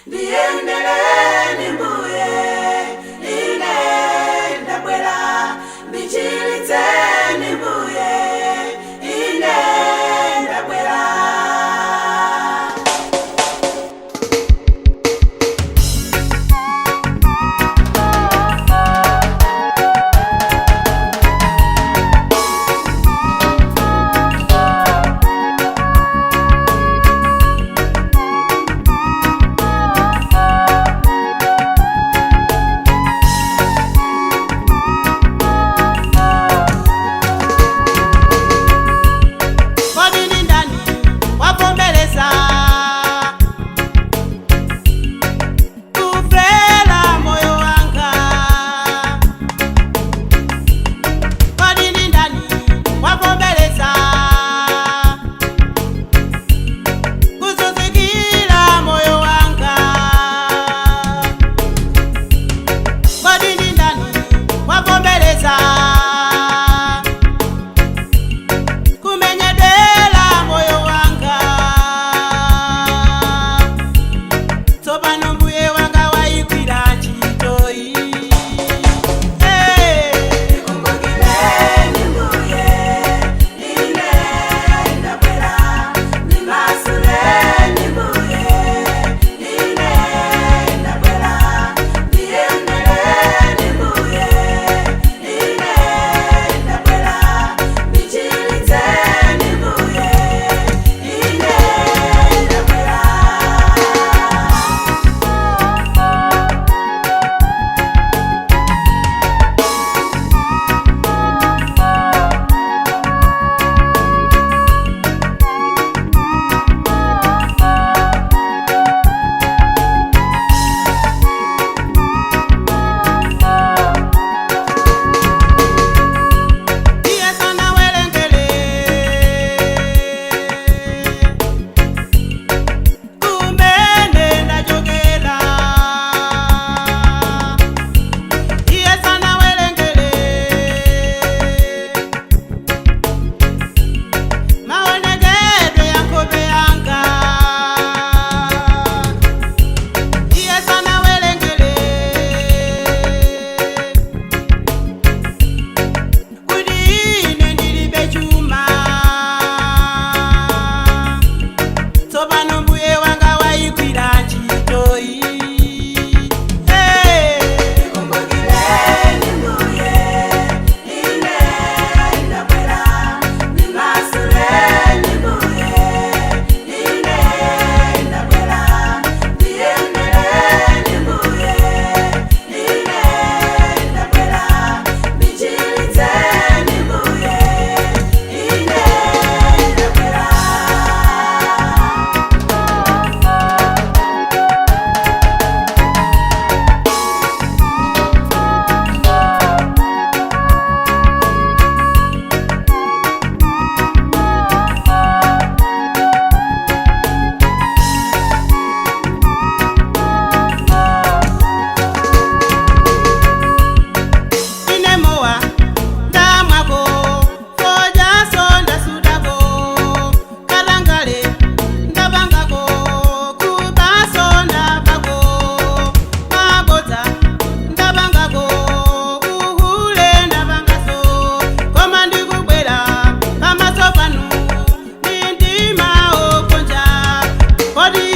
Ndiyendeleni mbuye, ine ndabwera. Ndichilitseni mbuye, ine ndabwera. Kodi ni ndani wavomeleza kufela moyo wanga? Kodi ni ndani wavomeleza kuzuzikila moyo wanga? Kodi ni ndani wavomeleza kumenyedela moyo wanga? Tsopano mbuye wanga wayikwira ntchitoyi. Hey! Ndikumbukileni mbuye, ine ndabwera. Ndimasuleni mbuye, ine ndabwera. Ndiyendeleni mbuye, ine ndabwera. Ndichilitseni mbuye, ine ndabwera. Iye sana welengele kumene ndachokera. Iye sana welengele maonekedwe ya nkhope yanga. Iye sana welengele kuti ine ndilibe chuma. Tsopano mbuye wanga wayikwira ntchitoyi. Hey! Ndikumbukileni mbuye, ine ndabwera. Ndimasuleni mbuye, ine ndabwera. Ndiyendeleni mbuye, ine ndabwera. Ndichilitseni mbuye, ine ndabwera. Ine mowa ndamwako, fojaso ndasudako, kalangale ndabangako, kubaso ndabako, mabodza ndabangako, uhule ndabangaso. Koma ndikubwera pamaso panu ndi mtima okonja. Kodi